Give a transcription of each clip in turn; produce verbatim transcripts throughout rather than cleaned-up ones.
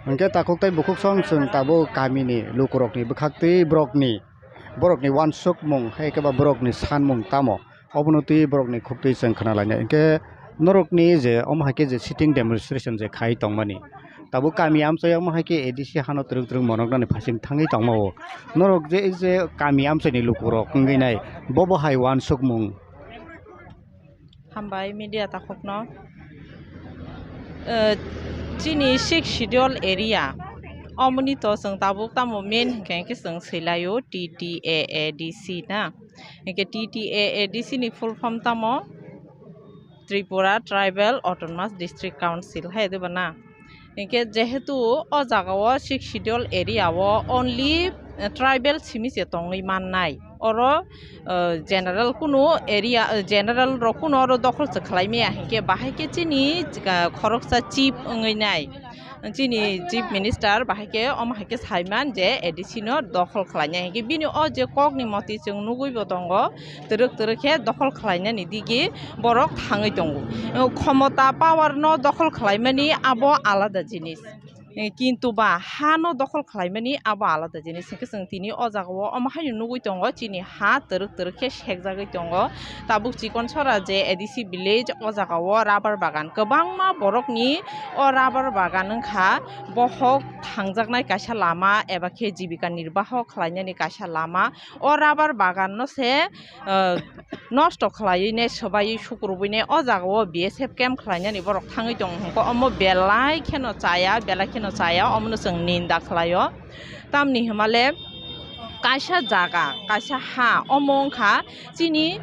Hwnkhe takhuk tei bukhuk song chwng tabuk kamini lukurokni bwkhaktwi borokni, borokni uansukmung hai khe ba borokni sanmung tamo, obono twi borokni khuktwi chwng khna lainai. Hwnkhe norokni je omo hai khe je sitting demonstration je khai tongmani, tabuk kami amchai omo hai khe A D C hano twrwk twrwk monoknani phaising thangwi tongma o. Norok je, je kami amchaini lukurok wngwi nai, bobo hai uansukmung. Hambai media takhukno. Eh, chini sixth schedule area, omoni to chwng tabuk tamo main hinkhe, hinkhe chwng swilaio T T A A D C na. Hinkhe T T A A D C ni full form tamo? Tripura Tribal Autonomous District Council hai diba na? Hinkhe jehetu o jaga o sixth schedule area o only, eh, tribal simi se tongwi mannai. Oro, eh, general kunu area, eh, general rok kunu oro dokhol se khlai maya hinkhe bahai khe chini, ah, khoroksa chief wngwi nai. Chini chief minister bahai khe omo hai khe saiman je A D C no dokhol khlainai hinkhe bini o je kokni moti chwng nugwi bo tongo, twrwk twrwk khe dokhol khlainani digi borok thangwi tongo. Khomota power no dokhol khlaimani abo alada jinis. Kintu ba ha no dokhol khlaimani abo alada jinis hinkhe chwng tini o jaga o omo haino nugwi tongo chini ha twrwk twrwk khe sekjagwi tongo. Tabuk Chikonsora je A D C village o jaga o rubber bagan kwbangma borokni o rubber bagan wngkha bohok thangjaknai kaisa lama eba khe jibika nirbaho khlainani kaisa lama. O rubber bagan no se, ah, nosto khlaiwi ne swbaiwi sukrubwi ne o jaga o B S F camp khlainani borok thangwi tongo hwnkhe omo belai kheno chaya, belai kheno chaya, omono chwng ninda khlaio. Tamni hwnmale kaisa jaga, kaisa ha, omo wngkha chini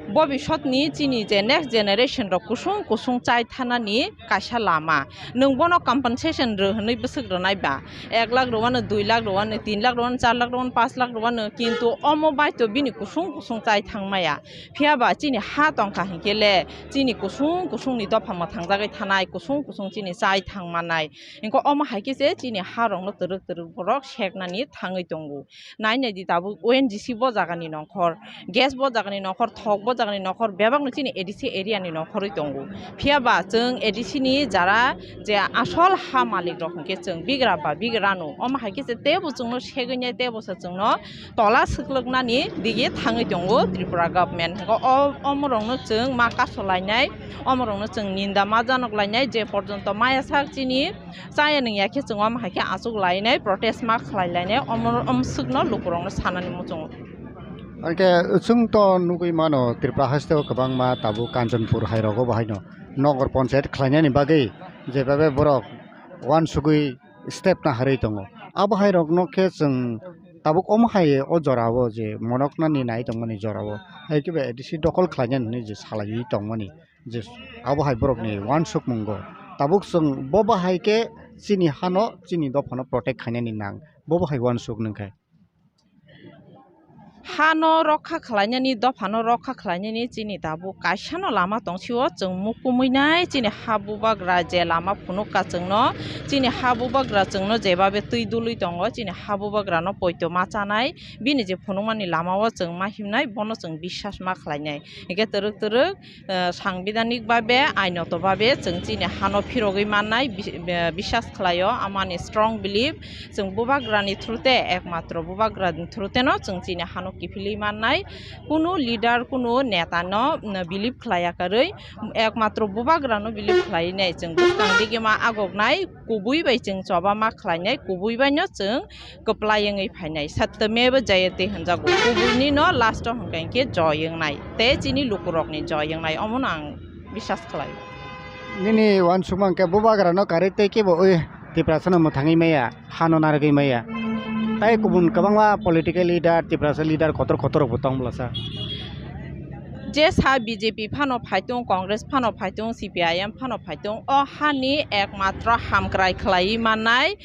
bobisotni chini je next generation rok kusung kusung chai thanani kaisa lama. Nwng bono compensation rw hwnwi bwswk rwnai ba, ek lakh rwano, dui lakh rwano, tin lakh rwano, char lakh rwano, panch lakh rwano, kintu omo bai to bini kusung kusung chai thangmaya. Phiya ba chini ha tongkha hinkhe le chini kusung kusungni dopha mwthangjagwi thanai, kusung kusung chini chai thangmanai. Hinkhe omo hai khe se chini ha rokno twrwk twrwk borok seknani thangwi tongo. Nai nai di tabuk O N G C bo jagani nongkhor, gas bo jagani nongkhor, thok bo jagani nongkhor, bebakno chini A D C area ni nongkhorwi tongo. Phiya ba chwng A D C ni jara je asol ha malik rok hinkhe chwng bigra ba bigra no. Omo hai khe se tebo chwngno segwi nai, tebo se chwngno tola swklwknani digi thangwi tongo Tripura government. Hinkhe o, omorokno chwng ma kasolainai, omorokno chwng ninda ma janok lainai, je porjonto maya sak chini chaya nung ya khe chwng omo hai khe achuk lainai, protest ma khlai lainai, omo, omo swkno lukurokno sanani muchungo. Hwnkhe chwng to nugwi mano Tripura haste o kwbangma tabuk Kanchanpur hai rogo bo haino nogor ponchayat khlainani bagwi jebabe borok uansugwi step naharwi tongo. Abo hai rokno khe chwng tabuk omo hai o jora o je monoknani nai tongmani jora o hai khe ba A D C dokol khlainani hwnwi je salaiwi tongmani. Je abo hai borokni uansukmungo tabuk chwng bo bahai khe chini hano, chini dophano protect khainani nang, bo bahai uansuk nung khe. Hano rokha khlainani, dophano rokha khlainani chini tabuk kaisano lama tong sio, chwng mukumui nai chini ha bubagra je lama phunuk ka chwngno, chini ha bubagra chwngno jebabe twi dului tongo, chini ha bubagrano poito ma chanai, bini je phunukmani lama o chwng ma himnai, bono chwng biswas ma khlainai. Hingke twrwk twrwk, eh, sangbidanik babe, ainoto babe chwng chini hano phirogwi mannai bi-, eh, biswas khlaio, amani strong belief. Chwng bubagrani through te, ekmatro bubagrani through teno chwng chini hano kiphilwi mannai. Kunu leader, kunu netano, mm, believe khlaiya karwi, ekmatro bubagrano believe khlainai. Chwng bwskang digima agoknai, kubui bai chwng choba ma khlainai, kubui baino chwng kwplai wngwi phainai. Satyameva jayate hwnjago. Kubuini no last o hwnkha hinkhe joy wngnai. Tei chini lukurokni joy wngnai. Omono ang biswas khlai. Nini uansukma hwnkhe bubagrano karwi tei kebo oi Tiprasano mwthangwi maya, hano narwgwi maya. Tai kubun kwbangma political leader, Tiprasa leader kotor kotor rokbo tong bwlasa. Jesa B J P phano phaitung, Congress phano phaitung, C P I M phano phaitung, o hani ekmatro hamkrai khlaiwi mannai,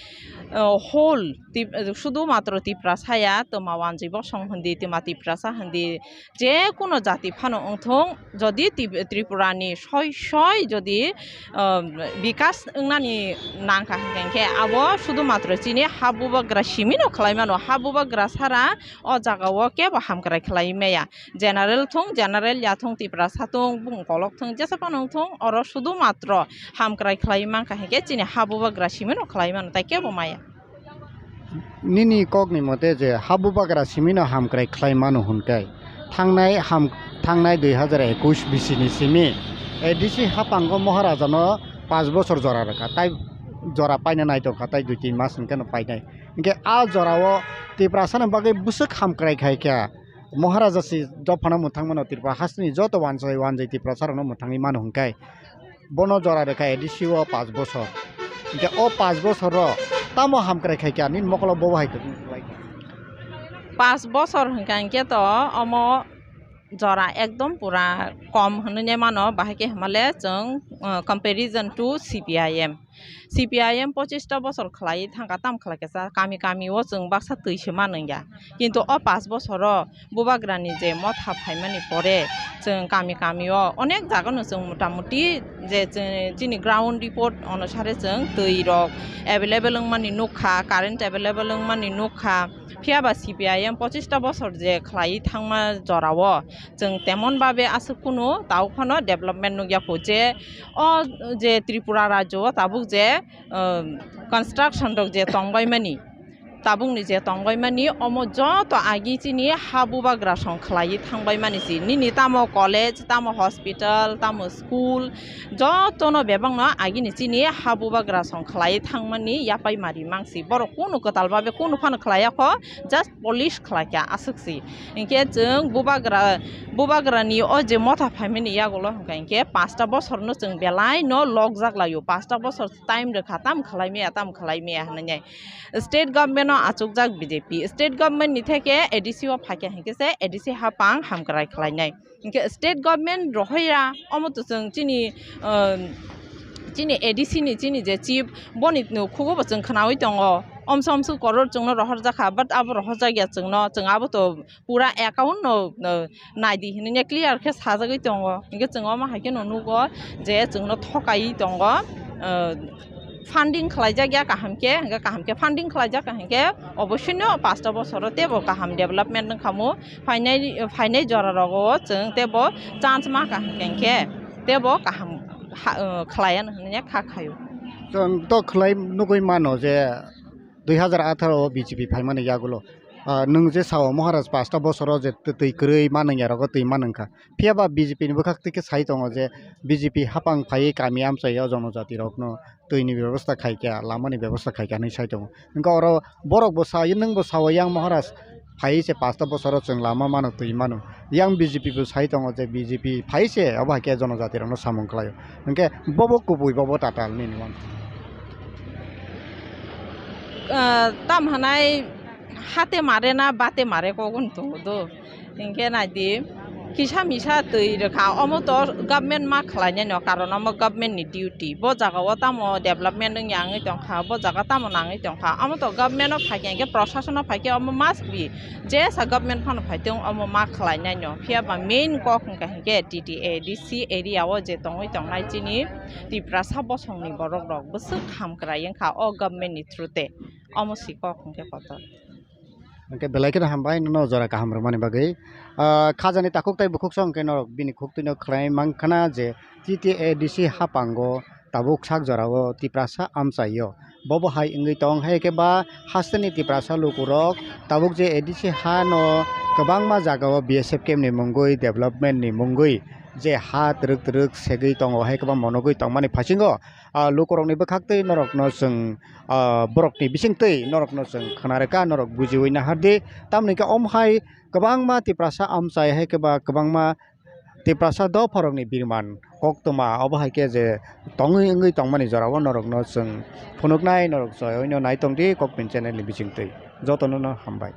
uh, whole Tip-, sudu matro Tiprasa ya, twma wanjwi bosong hindi, twma Tiprasa hindi, je kuno jati phano wngthung, jodi Tip-, Tripura ni soi soi jodi, uh, bikas wngnani nangkha hinkhe, hinkhe abo sudu matro chini ha bubagra simi no khlai mano, ha bubagra sara o jaga o kebo hamkrai khlai maya. General thung, general ya thung, Tiprasa thung, bung kolok thung, jesa phano thung, oro sudu matro hamkrai khlai mankha hinkhe chini ha bubagra simi no khlai mano, tai kebo maya. Nini kokni mote je ha bubagra simi no hamkrai khlai mano hwnkai, thangnai ham-, thangnai dui hazar ekush bisi ni simi A D C hapango Maharaja no panch bosor jora rwkha, tai jora paina nai tongkha, tai dui tin mas hwnkhe no painai. Hinkhe a jora o Tiprasa ni bagwi bwswk hamkrai khai kha. Maharaja si dophano mwthang mano, Tripura hasteni joto wanjai wanjai Tiprasa rokno mwthangwi mano hwnkhe, bono jora rwkha A D C o panch bosor. Hinkhe o panch bosor o tamo hamkrai khai kha, nini mokolo bobo hai to. Panch bosor hwnkha hinkhe to omo jora ekdom pura kom hwnwi mano, bahai khe hwnmale chwng, uh, comparison to C P I M. C P I M pochista bosor khlai thangkha, tam khlai khe cha kami kami o chwng baksa twi se manwng ya. Kintu o panch bosor o bubagra ni je motha phaimani pore chwng kami kami o onek jaga no chwng mota moti je chini ground report onusare chwng twi rok available wngmani nukha, current available wngmani nukha. Phiya ba C P I M pochista bosor je khlai thangma jora o chwng temon babe aswk kunu tau phano development nukya kho je o je Tripura rajyo o tabuk je, um, construction rok je tongbai mani, tabukni je tongbai mani, omo joto agi chini ha bubagra song khlai thangbai mani si. Nini tamo college, tamo hospital, tamo school, jotono bebakno agini chini ha bubagra song khlai thangmani yapai mari mangsi. Borok kunu kwtal babe kunu phano khlai ya kho, just polish khlai kha aswk si. Hinkhe chwng bubagra, bubagra ni o je motha phaimani yagulo hwnkha hinkhe panchta bosor no chwng belai no lok jak laio, panchta bosor time rwkha, tam khlai maya, tam khlai maya hwnwi. State government no achukjak B J P, state government ni theke A D C o phaikha hinkhe se A D C hapang hamkrai khlainai. Hinkhe state government rohorya, omo to chwng chini, um, chini A D C ni chini je chief, boni khugo bo chwng khnaui tongo, omso omso koror chwngno rohorjakha, but abo rohorjakya chwngno, chwng abo to pura account no, no naidi hinwi clear khe sajagwi tongo. Hinkhe chwng omo hai kheno nugo je chwngno thokai tongo, uh, funding khlaijak ya kaham khe, hinkhe kaham khe funding khlaijak hinkhe oboisino panchta bosoro teibo kaham development wngkha mu. Phainai, phainai jora rogo chwng teibo chance ma kaham khe hinkhe teibo kaham ha, uh, khlai ya hinwi kha khaio. Chwng to khlai nugwi mano je dui hazar atharo o B J P phaimani yagulo, ah, nwng je sao Maharaj panchta bosoro je tw-, twi kwrwi manwng ya rogo twi manwng kha. Phiya ba B J P ni bwkhak twi khe sai tongo je B J P hapang phaiwi kami amchai o jonojati rokno twi ni bebosta khai kha, lama ni bebosta khai kha hinwi sai tongo. Hinkhe oro borok bo sao, nwng bo sao yang Maharaj phaiwi se panchta bosoro chwng lama mano twi mano. Yang B J P bo sai tongo je B J P phai se obo hai khe jonojati rokno samung khlaio. Hinkhe bobo kubui bobo tatal nini uansuk. Ah, tam hanai hate mare na bate mare kok wng tongo do. Hinkhe naidi kisa misa twi rwkha, omo to government ma khlainai no, karon omo government ni duty. Bo jaga o tamo development wngya wngwi tongkha, bo jaga tamo nangwi tongkha, omo to government o phaikhe hinkhe prosason o phaikhe omo must be. Jesa government phano phai tong omo ma khlai nai no. Phiya ba main kok hwnkha hinkhe T T A D C area o je tongwi tongnai chini Tiprasa bosong ni borok rok bwswk hamkrai wngkha o government ni through te. Omo si kok hwnkhe kotor. Hwnkhe belai kheno hambai nono jora kaham rwmani bagwi. Ah, khajani takhuk tai bukhuk song khe norok bini khuk twino khlai mankha na je T T A D C hapango tabuk sak jorao Tiprasa amchaio. Bobo hai wngwi tong hai khe ba hasteni Tiprasa lukurok tabuk je A D C hano kwbangma jagao B S F camp ni mungwi development ni mungwi je ha twrwk twrwk segwi tongo hai khe ba monogwi tongmani phasingo, ah, lukurokni bwkhaktwi norokno chwng, ah, borokni bisingtwi norokno chwng khna rwkha, norok bujiwi nahardi. Tamoni khe omo hai kwbangma Tiprasa amchai hai khe ba kwbangma Tiprasa dopharokni birman koktwma obo hai khe je tongwi wngwi tongmani jorao norokno chwng phunuknai, norok joyeno nai tongdi Kokpin channel ni bisingtwi. Jotono no hambai.